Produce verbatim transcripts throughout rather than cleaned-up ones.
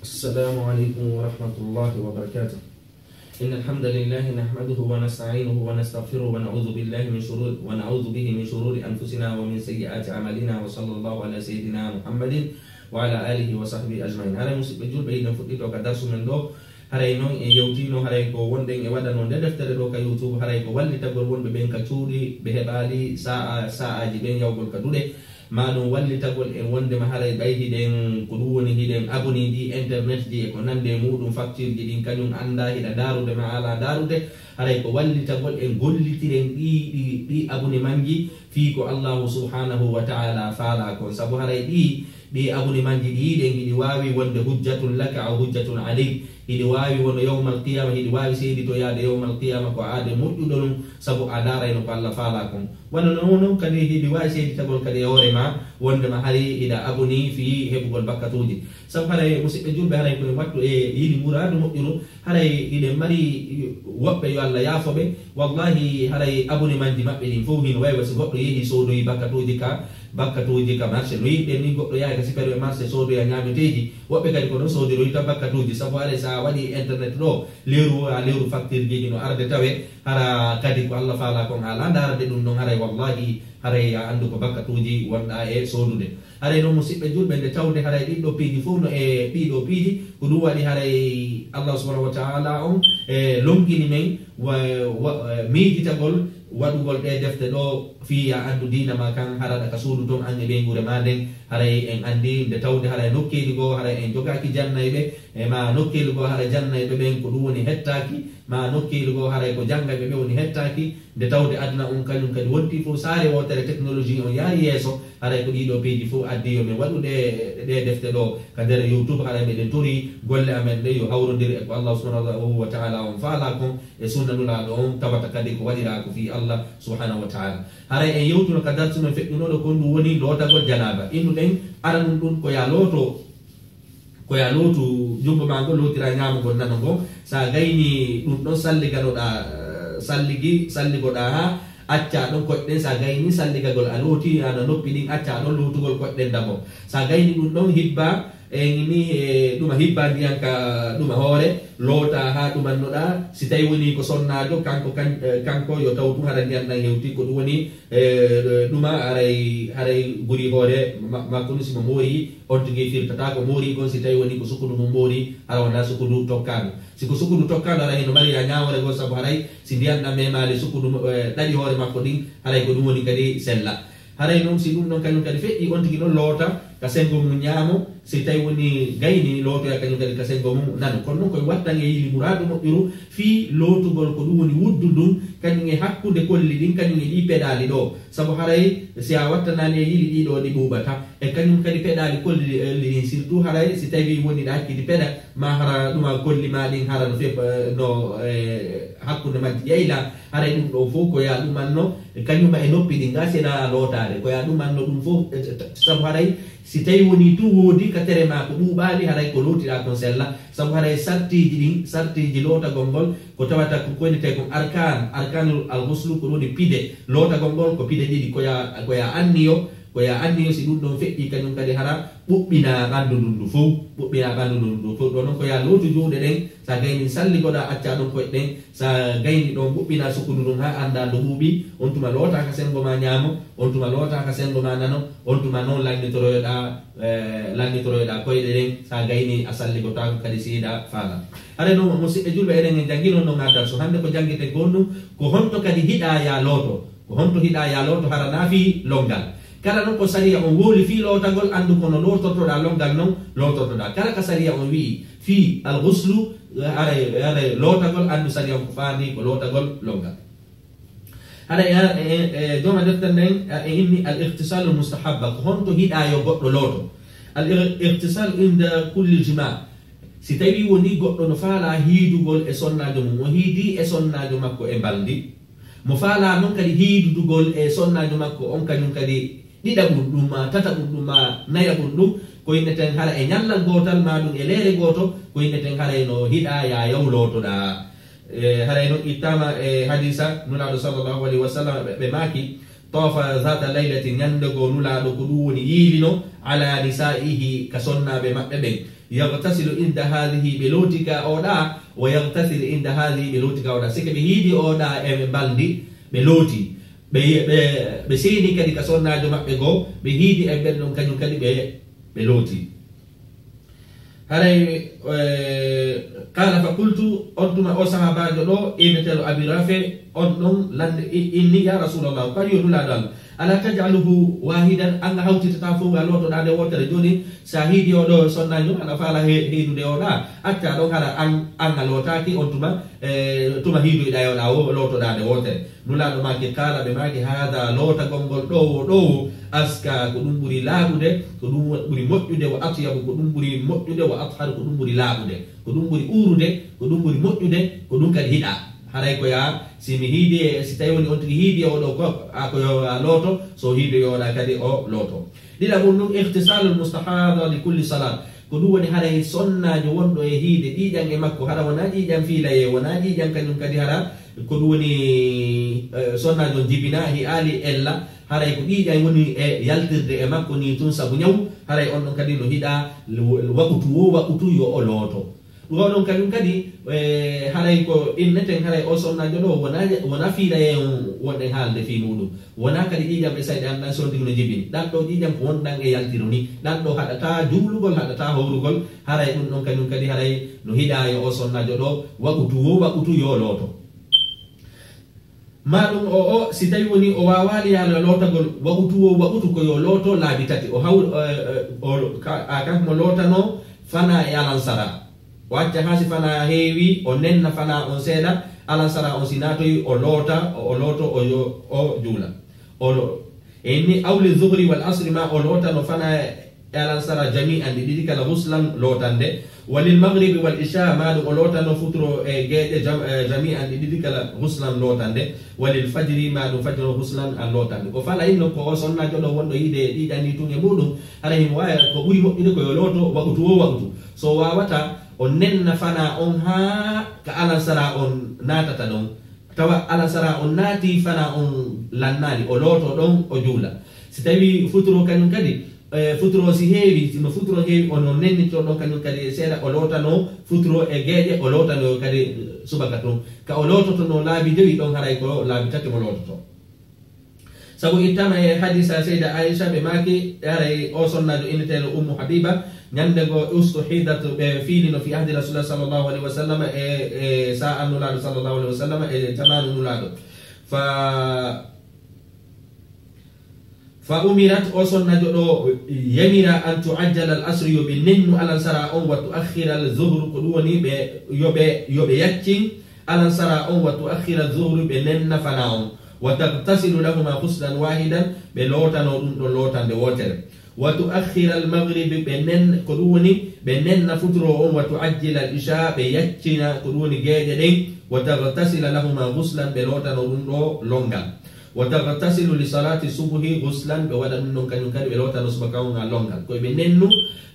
السلام عليكم ورحمة الله وبركاته. إن الحمد لله نحمده ونستعينه ونستغفره ونعوذ بالله من شرور، ونعوذ به من شرور أنفسنا ومن سيئات أعمالنا، وصلى الله على سيدنا محمد وعلى آله وصحبه أجمعين. Haray musidɓe julɓe, hiɗen fuɗɗito ka darsu men ɗo. Haray non en yewtino haray ko wonɗen e waɗano nde deftere ɗo ka YouTube, haray ko wallitagol wonɓe ɓen ka cuuɗi ɓe heɓaali sa'a, sa'aaji ɓen yawgol ka duɗe. Ma ɗum wallitagol en wondema haray ɓay hiɗen, ko ɗum woni hiɗen abonné ɗi internet ji e ko nande e muɗum, facture ji ɗin kañum annda hiɗa ndaarude ma ala ndaarude. Haray ko wallitagol en gollitiren ɗi, ɗi, ɗi abonnement ji fii ko Allahu subhanahu wa ta'ala faala kon. Sabu haray ɗi, ɗi abonnement ji ɗi hiɗen hiɗi waawi wonde hujjatun laka aw hujjatun alayk. Hiɗi waawi wono yawmal qiyama, hiɗi waawi seeditoyaade yawmal qiyama ko aade moƴƴuɗo ɗum, sabu a ndaarayno ko Allah faala kon. Wano non, non kadi hiɗi waawi seeditagol kadi e hoore ma, wondema hari hiɗa aboni fii heɓugol bakkatuuji. Sabu haray musidɓe julɓe, haray ko en wattu e yili muraadu moƴƴuru, haray hiɗen mari woɓɓe, yo Allah yaafo ɓe, wallahi haray abonnement ji maɓɓe ɗin fof hino wayi wa si goɗɗo yehi soodoyi bakkatuuji ka, bakkatuuji ka marché. No yiɗen ni goɗɗo yaha ka supermarché soodoya ñaameteeji, woɓɓe kadi ko non soodiroyta bakkatuuji. Sabu haray sa waɗi internet ɗo, lewru wo a lewru facture ji hino arde tawe, hara kadi ko Allah faala kon ala ndaarde ɗum ɗon, haray wallahi, haray a anndu ko bakkatuuji wonɗa e soodude. Haray non musidɓe julɓe, nde tawde haray ɗiɗo piiji fof no e ɗiɗo piiji, ko ɗum waɗi haray Allah subhanahu wa ta'ala on e lonkini men wa, wa, miijitagol waɗugol ɗe defte ɗo fii a anndu diina ma kan, haraɗa ka suudu ton an e ɓeynguure ma nden. Haray en anndi nde tawde haray nokkeeli goo haray en jogaaki jannayɓe, e ma nokkeeli goo haray jannayɓe ɓen ko ɗum woni hettaaki, ma nokkeeli goo haray ko janngayɓe ɓe woni hettaaki. Nde tawde aduna on kañum kadi wonti fof saare wootere, technologie on yaari yeeso, haray ko ɗiɗo piiji fof addi yo men waɗu ɗe, ɗe defte ɗo ka nder YouTube, haray meɗen tori golle amen ɗe yo hawrondir e ko Allah subhanahu wa ta'ala on faala kon e sunna Nulaaɗo on, tawata kadi ko waɗiraa ko fii Allah subhanahu wa ta'ala. Haray en yewtuno ka darsu men feƴƴunooɗo kon, ɗum woni lootagol janaaba. Innuɗen aranun ɗum ko ya looto, ko ya lootu junngo ma ngon, lootira ñaamo ngon, nano ngon. Sa gayni ɗum ɗon salliganoɗaa, eh, salligi, salligoɗaa haa accaa ɗon koƴɗen. Sa gayni salligagol a looti, ana noppi ɗin, accaa ɗon lootugol koƴɗen dabo. Sa gayni ɗum ɗon hibba, en ni, eh, ɗuma hibba ndiyan ka ɗuma hoore, loota haa ɗumannoɗaa. Si tawi woni ko sonnaajo, kanko, kan-, eh, kanko yo taw tun hara ndiyan ɗan hewti, ko ɗum woni, eh, ɗuma haray, haray guri hoore ma-, makko ɗum si mo moori, on tigi firtata ko moori kon. Si tawi woni ko sukudu mum moori, hara wonaa sukudu tokkaandu. Si ko sukudu tokkaandu, hara hino mari ya ñaawore goo, sabu haray si ndiyan ɗan memaali sukudu mo-, eh, ɗaɗi hoore makko ɗin, haray ko ɗum woni kadi sella. Haray non si ɗum ɗon kañum kadi feƴƴi, on tigi non loota ka senngo mum ñaamo. Si tawi woni gayni, lootoya kañum kadi ka senngo mum nano. Kono non koye wattan e yili muraadu moƴƴuru fii lootugol ko ɗum woni wuddu ndun, kañum e hakkunde kolli ɗin, kañum e ɗii peɗaali ɗo. Sabu haray si a wattanaani e yili ɗii ɗo, ɗi ɓuuɓata. E kañum kadi peɗaali kolli, eh, ɗin, surtout haray si tawi woni ɗa hakkiti peɗa, ma hara ɗuma kolli ma ɗin hara no fep-, eh, no, eh, hakkunde majji ƴayla. Haray ɗum ɗo fof ko ya ɗumanno, e kañuma e noppi ɗin, ga sena lootaade, ko ya ɗumanno ɗum fof, eh, t-, t-, sabu haray si tawi woni tun woodi ka tere ma ko ɓuuɓaali, haray ko lootiɗaa kon sella. Sabu haray sartiiji ɗin, sartiiji lootagol ngol, ko tawata ko koynetee kon arkaan, arkaanul al ghuslu, ko woni pide. Lootagol ngol ko pide ɗiɗi, ko ya, ko ya anniyo, ko ya anniyo, si ɗum ɗon feƴƴi, kañum kadi hara ɓuɓɓina ɓanndu ndun ndu fow, ɓuɓɓina ɓanndu ndun ndu fow. Ɗo non ko ya lootu juuɗe ɗen, sa gayni salligoɗaa, accaa ɗon koyɗe ɗen, sa gayni ɗon ɓuɓɓina sukudu ndun haa annda ndu ɓuuɓi, on tuma lootaa ka senngo ma ñaamo, on tuma lootaa ka senngo ma nano, on tuma non lannitoroyoɗaa, eh, lannitoroyoɗaa koyɗe ɗen, sa gayni a salligotaako kadi si hiɗa faala. Haray non, musidɓe julɓe, eɗen en janngino non haa darsu hannde ko janngiten ko honɗum, ko honto kadi hiɗaa ya looto. Ko honto hiɗaa ya looto hara na fii lonngal. Kala non ko sariya on wowli fii lootagol, anndu ko no lootortoɗaa lonngal non lootortoɗaa. Kala ka sariya on wi'i fii al ghuslu, haray, haray lootagol, anndu sariya on ko faandi ko lootagol lonngal. Haray, e, e, e, jooma deftere nden, e, e inni al ightisalul mustahabba, ko honto hiɗaa yo goɗɗo looto. Al igh-, ightisal inda kulli jima. Si tawi woni goɗɗo no faalaa hiidugol e sonnaajo mum, o hiidii e sonnaajo makko e mbalndi, mo faalaa non kadi hiidudugol e sonnaajo makko on kañum kadi ɗiɗaɓun ɗum, ma tataɓun ɗum, ma nayaɓun ɗum, ko inneten hara e ñallal gootal, ma ɗum e leere gooto, ko inneten hara e no hiɗaa ya yaw lootoɗaa. E, haray non ittaama e hadiisa Nulaaɗo sallallahu alayhi wa sallam, ɓe, ɓe maaki, Tafa zata laylatin, ñande goo Nulaaɗo ko ɗum woni yiilino, ala nisaihi, ka sonnaaɓe maɓɓe ɓen. Yagtasilu inda haadihi, ɓe looti ka oo ɗaa, wa yagtasilu inda haadihi, ɓe looti ka oo ɗaa. Sike ɓe hiidi oo ɗaa e ɓe mbalndi, ɓe looti. Ɓe, ɓe, ɓe seeni kadi ka sonnaajo maɓɓe goo, ɓe hiidi e ɓen ɗon kañum kadi ɓe, ɓe looti. Haray, eh, qala fa qultu, on tuma o sahaabaajo ɗo, innetelo Abi Rafi, on ɗon lande i-, inni, ya Rasulallah, ko yo Nulaaɗo Allah, ala taj'aluhu wahidan, an a hawtitata fof a lootoɗaa nde wootere. Jooni, so a hiidi oo ɗoo sonnaajo, aɗa faala he-, hiidude oo ɗaa, acca ɗon hara an, an a lootaaki, on tuma, eh, tuma hiidoyɗaa e oo ɗaa o lootoɗaa nde wootere. Nulaaɗo maaki, qaala, ɓe maaki, haada, lootagol ngol ɗoo wo, ɗoo wo, aska, ko ɗum ɓuri laaɓude, ko ɗum ɓuri moƴƴude, wa atyabu, ko ɗum ɓuri moƴƴude, wa athharu, ko ɗum ɓuri laaɓude, ko ɗum ɓuri uurude, ko ɗum ɓuri moƴƴude, ko ɗum kadi hiɗaa. Haray ko yaa, si mi hiidi e, si tawi woni on tigi hiidi e oo ɗoo ko, a ko yo a looto, so hiidoyoɗaa kadi o looto. Ɗiɗaɓum ɗum, ightisalul mustahada li kulli salat. Ko ɗum woni haray sonnaajo wonɗo e hiide ƴiiƴam e makko, hara wonaa ƴiiƴam fiilayee, wonaa ƴiiƴam kañum kadi hara ko ɗum woni, eh, sonnaajo on jibinaa, hiaali ella, haray ko ƴiiƴam woni e yaltirde e makko nii tun sabu ñaw, haray on ɗon kadi no hiɗaa waqutu woo waqutu yo o looto. Ɗum ɗon kañum kadi, eh, haray ko inneten haray o sonnaajo ɗoo wonaa, wonaa fiilayee on wonɗen haalde fii muɗum. Wonaa kadi ƴiiƴam e sayɗe an ɗan si on tigi no jibini. Ɗan ɗoo ƴiiƴam ko wonɗan e yaltiro nii. Ɗan ɗoo haɗataa juulugol, haɗataa howrugol. Haray ɗum ɗon kañum kadi haray no hiɗaa yo o sonnaajo ɗoo waqutu woo waqutu yo looto. Maa ɗum o, o, si tawi woni o waawaali yaala lootagol waqutu woo waqutu ko yo looto laabi tati. O haw-, eh, eh, o, ka, a kan mo lootanoo fanaa e alansara. O acca haa si fanaa heewi, o nenna fanaa on seeɗa, alansara on si naatoyi, o loota, o, o looto, o yo, o juula. O lo-, e ni, aw li zuhri wal asri, maa o lootano fanaa e alansara jami'an, ɗi ɗiɗi kala, ghuslan, lootande. Wa lil maghribi wal isha, maa ɗum o lootano futuro e geeƴe jam-, eh, jami'an, ɗi ɗiɗi kala, ghuslan, lootande. Wa lil fajri, maa ɗum fajro, ghuslan, an lootande. Ko fala inno ko o sonnaajo ɗoo wonɗo yiide e ƴiiƴam nii tun e muɗum, hara himo waawi ko ɓuri moƴƴude ko yo looto waqutu woo waqutu. So waawataa, o nenna fanaa on haa ka alansara on naatata ɗon. Tawa alansara on naati, fanaa on lannaali, o looto ɗon, o juula. Si tawi futuro kañum kadi, eh, futuro si heewi, si no futuro heewi, o no nennitoo ɗon kañum kadi seeɗa, o lootano futuro e geeƴe, o lootano kadi subaka tun. Ka o loototonoo laabi jowi ɗon, haray ko laabi tati mo loototo. Sabu ittama e hadisa Seyda Aisha, ɓe maaki, haray o sonnaajo inneteeɗo Ummu Habiba, ñande goo ustuhidat, ɓe fiilino fi ahdi Rasulullah sallallahu alaihi wasallam, e, e sa'an Nulaaɗo sallallahu alaihi wasallam, e jamaanu Nulaaɗo. Fa, fa umirat, o sonnaajo ɗoo yamira an tu'ajjala al asru, yo ɓe nennu alansara on, wa tu'akhkhira al zuhru, ko ɗum woni ɓe, yo ɓe, yo ɓe yaccin alansara on, wa tu'akhkhira zuhru, ɓe nenna fanaa on, wa taghtasilu lahuma ghuslan wahidan, ɓe lootano ɗum ɗon lootande wootere, wa tu'akhkhira al maghribi, ɓe nen-, ko ɗum woni ɓe nenna futuro on, wa tu'ajjila al isha, ɓe yaccina ko ɗum woni geeƴe ɗen, wa taghtasila lahuma ghuslan, ɓe lootano ɗum ɗo lonngal, wa taghtasilu li salati subhi ghuslan, ɓe waɗa ɗum ɗon kañum kadi, ɓe lootano subaka on haa lonngal. Ko ɓe nennu,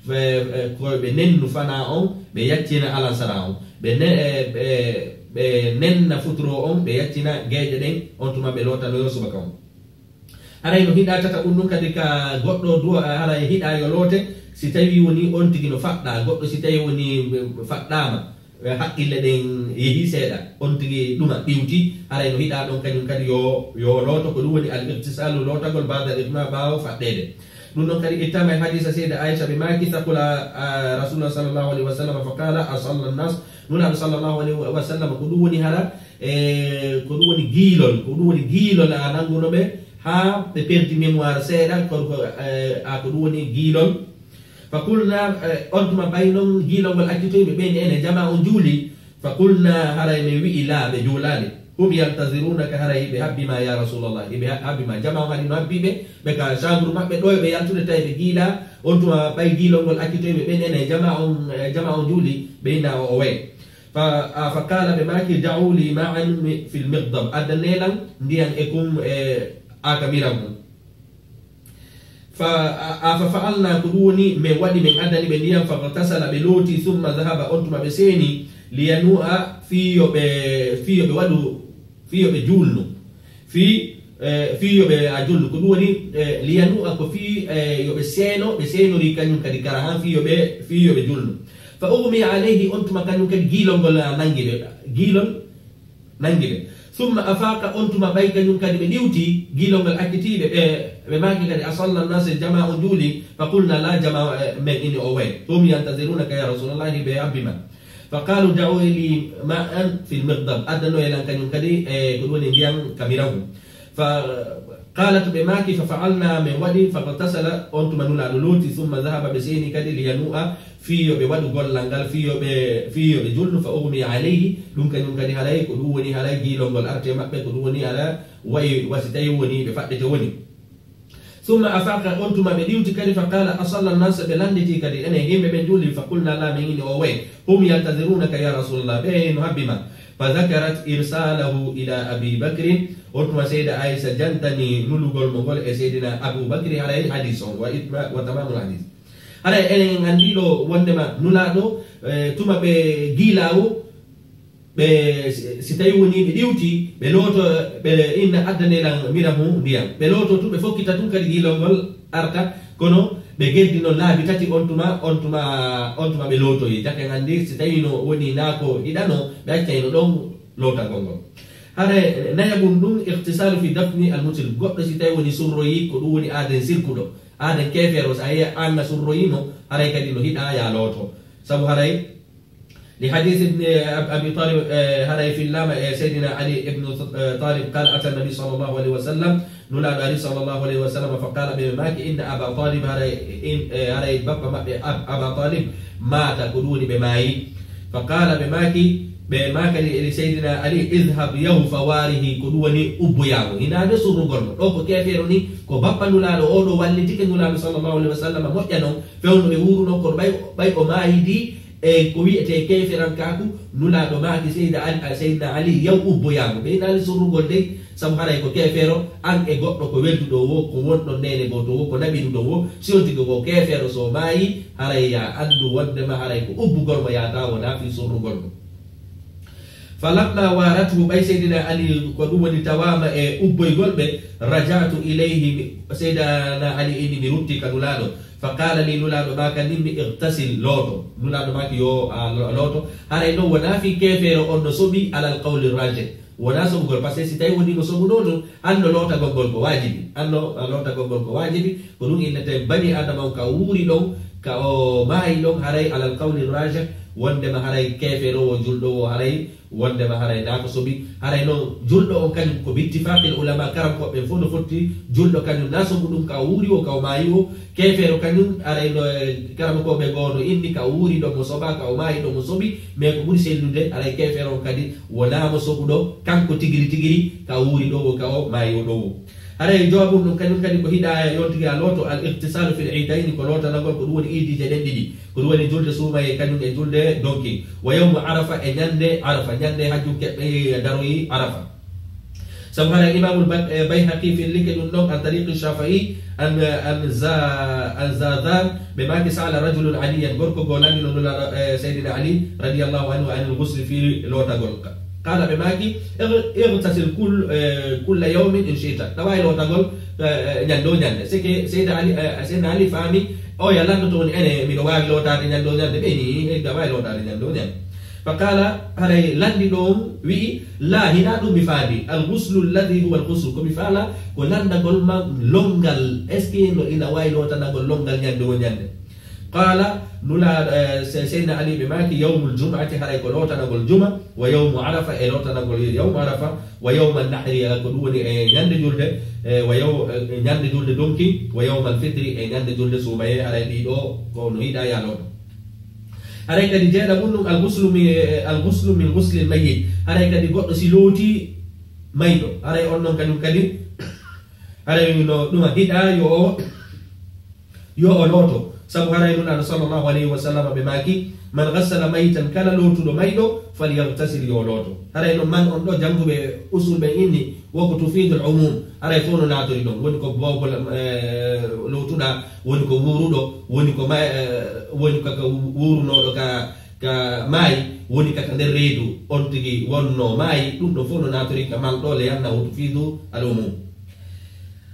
ɓe, ɓe, ko ɓe nennu fanaa on, ɓe yaccina alansara on. Ɓe ne-, e, ɓe, ɓe nenna futuro on, ɓe yaccina geeƴe ɗen, on tuma ɓe lootanoyo subaka on. Haray no hiɗaa tata ɗum ɗum kadi ka goɗɗo duwa, haray hiɗaa yo loote, si tawi woni on tigi no faɗɗaa, goɗɗo si tawi woni faɗɗaama, e, haqqille ɗen yehi seeɗa, on tigi ɗuma ɓiwti, haray no hiɗaa ɗon kañum kadi yo, yo looto, ko ɗum woni al-ightisalu, lootagol, ba'da al-ighma, ɓaawo faɗɗeede. Ɗum ɗon kadi ittama e hadisa Seyda Aisha, ɓe maaki, thaqula, a, Rasulullah sallallahu alaihi wasallam, fa qala, asalla an-nas, Nulaaɗo sallallahu alaihi wasallam, ko ɗum woni hara, e, ko ɗum woni giilol, ko ɗum woni giilol a nannguno ɓe, haa ɓe perdi mémoire seeɗa, ko, ko, e, a, ko ɗum woni giilol. Fa qulna, e, on tuma ɓay non giilol ngol accitoyi ɓe, ɓe ni ene jama on juuli. Fa qulna, haray min wi'i, laa, ɓe juulaali. Hum yantazirunaka, haray hiɓe habbi ma, ya Rasulallah, hiɓe ha-, habbi ma. Jama on hari no habbi ɓe, ɓe ka chambre maɓɓe ɗo e ɓe yaltude tawi ɓe giila. On tuma ɓay giilol ngol accitoyi ɓe, ɓe ni ene jama on, e, jama on juuli, ɓe inna o, o way. Fa, a, fa qala, ɓe maaki, da'u li ma'an mi, fil mighdab, addanee lan ndiyan e kum, e, a ka miran mum. Fa, a, a, fa fa'alna, ko ɗum woni, min waɗi, min addani ɓe ndiyan, fa ghtasala, ɓe looti, thumma dhahaba, on tuma ɓe seeni, li yanu'a, fii yo ɓe, fii yo ɓe waɗu, fii yo ɓe juulnu. Fii Eh, fii yo ɓe a julnu. Ko ɗum woni, eh, liyanu'a ko fii, eh, yo ɓe seeno, ɓe seenori kañum kadi karahan fii yo ɓe, fii yo ɓe julnu. Fa ughmiya alayhi, on tuma kañum kadi giilol ngol, ah, nangi ɓe. Giilol nangi ɓe. Thumma afaqa, on tuma ɓay kañum kadi ɓe ɗiwti, giilol ngol accitiiɓe, ɓe, ɓe maaki kadi, "Asalla nnasu, jamaa on juuli?" Fa qulna, "La, jamaa, eh, men ini o way. Hum yantazirunaka ya Rasulallahi, ɓe habbi ma." Fa qalu, "Da'u li ma'an fil mighdab." Addano e lan kañum kadi, e ko ɗum woni ndiyan ka mirahu. Fa qalat, ɓe maaki, "Fa fa'alna," men waɗi, "fa ghtasala," on tuma Nulaaɗo looti, "thumma dhahaba," ɓe seeni kadi, "li yanu'a," fii yo ɓe waɗu gollal ngal, fii yo ɓe, fii yo ɓe julnu, "fa ughmiya alayhi," ɗum kañum kadi haray, ko ɗum woni haray giilol ngol arti e maɓɓe, ko ɗum woni haray, wayi, wa si tawi woni ɓe faɗɗete woni. Thumma afaqa, on tuma ɓe ɗiwti kadi, fa qala, "Asalla nnasu," ɓe lannditi kadi, enen yimɓe ɓen juuli? Fa qulna, "La," men ini o way, "Hum yantazirunaka ya Rasulallah, ɓe no habbi ma." Fa dhakarat irsalahu ila Abi Bakrin, on tuma Seyda Aisha jantani nulugol mo ngol e Seydina Abu Bakri, haray hadis on, wa itma-, wa tamamul hadis. Haray enen en anndi ɗo wondema Nulaaɗo, eh, tuma ɓe giilaawo, ɓe, si, si tawi woni ɓe ɗiwti, ɓe looto, ɓe inna, "Addane lan mirahu ndiyam." Ɓe looto tun, ɓe fokkita tun kadi giilol ngol arta, kono ɓe geddi non laabi tati, on tuma, on tuma, on tuma ɓe lootoyi. Jaka en anndi, si tawi no woni naa ko hiɗano, ɓe accayno ɗon lootagol ngol. Haray nayaɓun ɗum, ightisalu fi dafni al-muslim. Goɗɗo si tawi woni surroyi, ko ɗum woni aaden sirkuɗo, aaden keefeero, so a yi'a an na surroyi mo, haray kadi no hiɗa ya looto. Sabu haray Li hadith ibn Ab-, Abi Talib, eh, haray fillaama e Seydina Ali ibn, eh, Talib, qala, ata Nabi sallallahu alayhi wa sallam, Nulaaɗo ari sallallahu alayhi wa sallam, fa qala, ɓe maaki, inna Aba Talib, haray in, eh, haray bappa maɓɓe Ab-, Aba Talib maata, ko ɗum woni ɓe maayi. Fa qala, ɓe maaki, ɓe maakani e Seydina Ali, idhhab, yahu, fa warihi, ko ɗum woni ubboyaago. Hinaande surrugol mo. Ɗo ko keefeero ni, ko bappa Nulaaɗo, o ɗo wallitike Nulaaɗo sallallahu alayhi wa sallam, moƴƴa non, fewno ɓe wuuruno, kono ɓay, ɓay o maayidi, e ko wi'etee keeferankaaku, Nulaaɗo maaki Seyda Ali, a, Seydina Ali, yaw ubboyaago. Ɓe inaali surrugol dey, sabu haray ko keefeero, an e goɗɗo ko welduɗo wo, ko wonɗon neene gooto wo, ko naɓiruɗo wo, si on tigi ko keefeero, so maayi, haray ya anndu wondema haray ko ubbugol mo yaata, wonaa fii surrugol mo. Falamma warathu, ɓay Seydina Ali ko ɗum woni tawaama e ubboygol ɓe, raja'tu ilayhi, mi, Seydina Ali ini mi rutti ka Nulaaɗo. Fa qala li, Nulaaɗo maaka nimmi, ightasil, looto. Nulaaɗo maaki yo a lo-, looto. Haray non wonaa fii keefeero on no soɓi alal qawli rajih. Wonaa soɓugol, parce que si tawi woni mo soɓuno non, anno lootagol ngol ko waajibi. Anno lootagol ngol ko waajibi. Ko ɗum innete bani Adama on ka wuuri ɗon, ka o maayi ɗon, haray alal qawli rajih, wondema haray keefeero wo julɗo wo haray, wondema haray naa ko soɓi. Haray non julɗo on kañum ko bittifaqil ulama, karamkooɓe ɓen fof no fotti, julɗo kañum naa soɓu ɗum ka o wuuri o, ka o maayi o. Keefeero kañum haray no, eh, karamkooɓe goo no inni ka o wuuri ɗon mo soɓa, ka o maayi ɗon mo soɓi, mais ko ɓuri sellude haray keefeero on kadi wonaa mo soɓuɗo kanko tigiri tigiri ka o wuuri ɗo o, ka o maayi o ɗo o. Haray jawabun ɗum kañum kadi ko hiɗa yontigi a looto, al ightisalu fil iidayni, ko lootanagol ko ɗum woni iidiije ɗen ɗiɗi. Ko ɗum woni julde suumaye kañum e julde donki. Wa yawmu Arafa, e ñande Arafa, ñande hajjum keɓɓe daroyi Arafa. Sabu hara Imamul Ba-, eh, Bayhaqi fillike ɗum ɗon an tariqi Shafi'i an, an Za-, an Zazan, ɓe maaki sa'ala rajulun Aliyan, gorko goo lanndino Nulaaɗo, eh, Seydina Ali radiyallahu anhu anil ghusli fii lootagol. Qala ɓe maaki, "Igh-, ightasil kull-, eh, kulla yawmin in shi'ta." Ɗa waawi lootagol, eh, eh, ñande o ñande. C'est que Seyda Ali, eh, Seydina Ali faami, o ya lanndotoo woni ene, miɗo waawi lootaade ñande o ñande. Ɓe ni, eh, ɗa waawi lootaade ñande o ñande. Fa qala, haray lanndi ɗo on wi'i, "La, hinaa ɗum mi faami. Al ghuslu alladhi huwa al ghuslu." Ko mi faala, ko lanndagol ma lonngal. Est-ce que no ina waawi lootanagol lonngal ñande o ñande? Qala, Nula, eh, Se-, Seydina Ali ɓe maaki, "Yawmul jum'ati, haray ko lootanagol juma, wa yawmu Arafa, e lootanagol yawmu Arafa, wa yawman nahri, ala ko ɗum woni e ñande julde, eh, wa yaw-, eh, ñande julde donki, wa yawmal fitri, e ñande julde suumaye, haray ɗii ɗo ko no hiɗa ya looto." Haray kadi jeeɗa ɗum ɗum, al ghuslu mi-, eh, al ghuslu min ghuslil mayyit, haray kadi goɗɗo si looti mayɗo, haray on non kañum kadi, haray no ɗuma hiɗa yo o Yo o looto, sabu haray Nulaaɗo sallallahu alayhi wa sallam ɓe maaki, "Man ghassala maytan, kala lootuɗo mayɗo, falyaghtasil, yo looto." Haray non man on ɗo jannguɓe usul ɓe inni, wo ko tufidul umum, haray fof no naatori ɗon. Woni ko bowgol, eh, lootuɗa, woni ko wuuruɗo, woni ko ma-, eh, woni kaka wu-, wuurunooɗo ka, ka maayi, woni kaka nder reedu, on tigi wonno maayi, ɗum ɗo fof no naatori ka man ɗo, le anna wo tufidu al umum.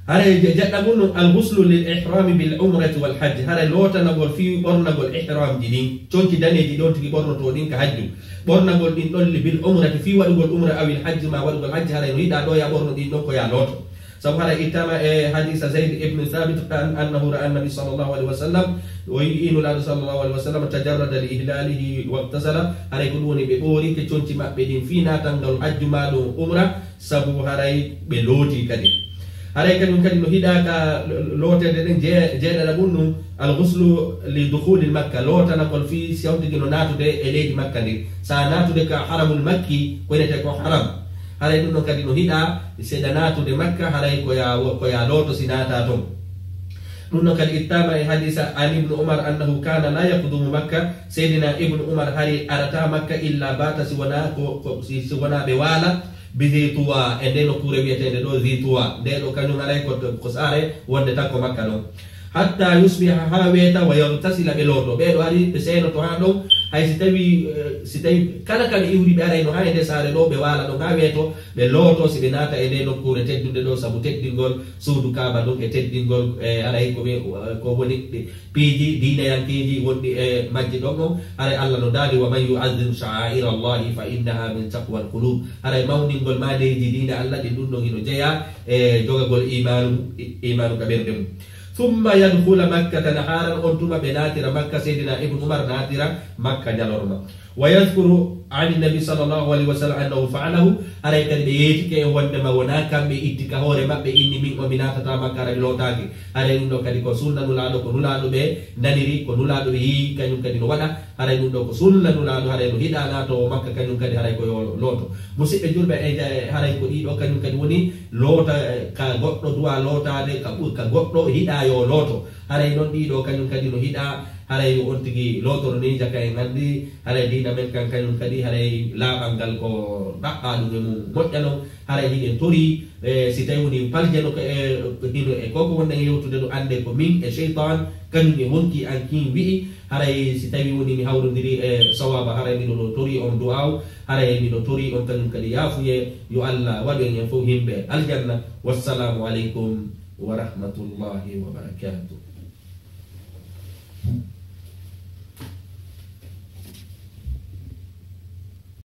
Haray je-, jeɗɗa mun ɗum, al ghuslu lil ihrami bil umrati wal hajj. Haray lootanagol fii ɓornagol ihramji ɗin, conci daneeji ɗon tigi ɓornotoo ɗin ka hajju. Ɓornagol ɗin ɗon li-, bil umrati fii waɗugol umra awil hajji maa waɗugol hajji, haray no yiɗaa ɗoo ya ɓorno ɗin ɗon ko ya looto. Sabu haray ittama e hadiisa Zayd ibn Thabit an-, annahu ra'a an-nabi sallallahu alayhi wa sallam, o yi'i Nulaaɗo sallallahu alayhi wa sallam, tajarrada li ihlalihi waqtasala, haray ko ɗum woni ɓe ɓoorike conci maɓɓe ɗin fii naatangol hajju maa ɗum umra, sabu haray ɓe looti kadi. Haray kañum kadi no hiɗaa ka lo-, looteede ɗen je-, jeeɗaɗa ɗum ɗum, al ghuslu li dukhuli Makka, lootanagol fii si on tigi no naatude e leydi Makka ndin. Sa naatude ka haramul makki, ko inete ko haram. Haray ɗum ɗon kadi no hiɗaa, seeɗa naatude Makka, haray ko ya, ko ya looto si naata ton. Ɗum ɗon kadi ittama e hadiisa an Ibnu Umar annahu kana la yaqdumu Makka, Seydina Ibnu Umar hari arata Makka illa bata si wona ko, ko, si, si wona ɓe waala, bi Zi Tuwa, e nde nokkuure wiyeteende ɗo Zi Tuwa. Nde ɗo kañum haray ko, ko saare wonde takko Makka ɗon. Hatta yusbiha, haa weeta, wa yaghtasila, ɓe looto. Ɓee ɗo hari ɓe seenoto haa ɗon, hay si tawi, eh, si tawi kala kala iwri ɓe aray no haa e nde saare ɗo, ɓe waala ɗon haa weeto, ɓe looto si ɓe naata e nde nokkuure teddunde ɗo, sabu teddingol suudu Kaaba ɗum e teddingol, eh, aray ko ɓe, ko woni ɗi piiji diineyankeeji wonɗi e majji ɗon on. Haray Allah no daali, "Wa man yu'azzim sha'aira Allahi fa innaha min taqwal qulub." Haray mawningol maadeeji diine Allah ɗin ɗum ɗon hino jeyaa e jogagol imaanu, i-, imaanu ka ɓernde mum. Thumma yadkhula Makkata naharan, on tuma ɓe naatira Makka, Seydina Ibnu Umar naatira Makka ñalorma. Wa yadhkuru ani nabi sallallahu alayhi wa sallam annahu fa'alahu, haray kadi ɓe yeetike e wondema wonaa kamɓe itti ka hoore maɓɓe inni min o mi naatata Makka, haray mi lootaaki. Haray ɗum ɗo kadi ko sunna Nulaaɗo, ko Nulaaɗo ɓe naniri, ko Nulaaɗo ɓe yi'i, kañum kadi no waɗa. Haray ɗum ɗo ko sunna Nulaaɗo, haray no hiɗaa naatoowo Makka kañum kadi haray ko yo looto. Musidɓe julɓe e ja-, haray ko ɗiɗo kañum kadi woni loota, eh, ka goɗɗo duwa lootaade, ka ɓur-, ka goɗɗo hiɗaa yo looto. Haray noon ɗiɗo kañum kadi no hiɗaa, haray yo on tigi lootoro ni, jaka en anndi, haray diina men kan kañum kadi, haray laaɓal ngal ko ɗaɓɓaa ɗum e mum moƴƴa non. Haray hiɗen torii, e, si tawi woni paljeno ko e, ko hino e koko wonɗen yewtude ɗo, annde ko min e seytaan, kañum e wonki an kin wi'i. Haray si tawi woni mi hawrondiri e sawaaba, haray miɗo ɗo torii on du'aaw, haray miɗo torii on kañum kadi yaafuye, yo Allah waɗu en en fof himɓe aljanna. Wassalaamu aleykum wa rahmatullahi wa barakatuh.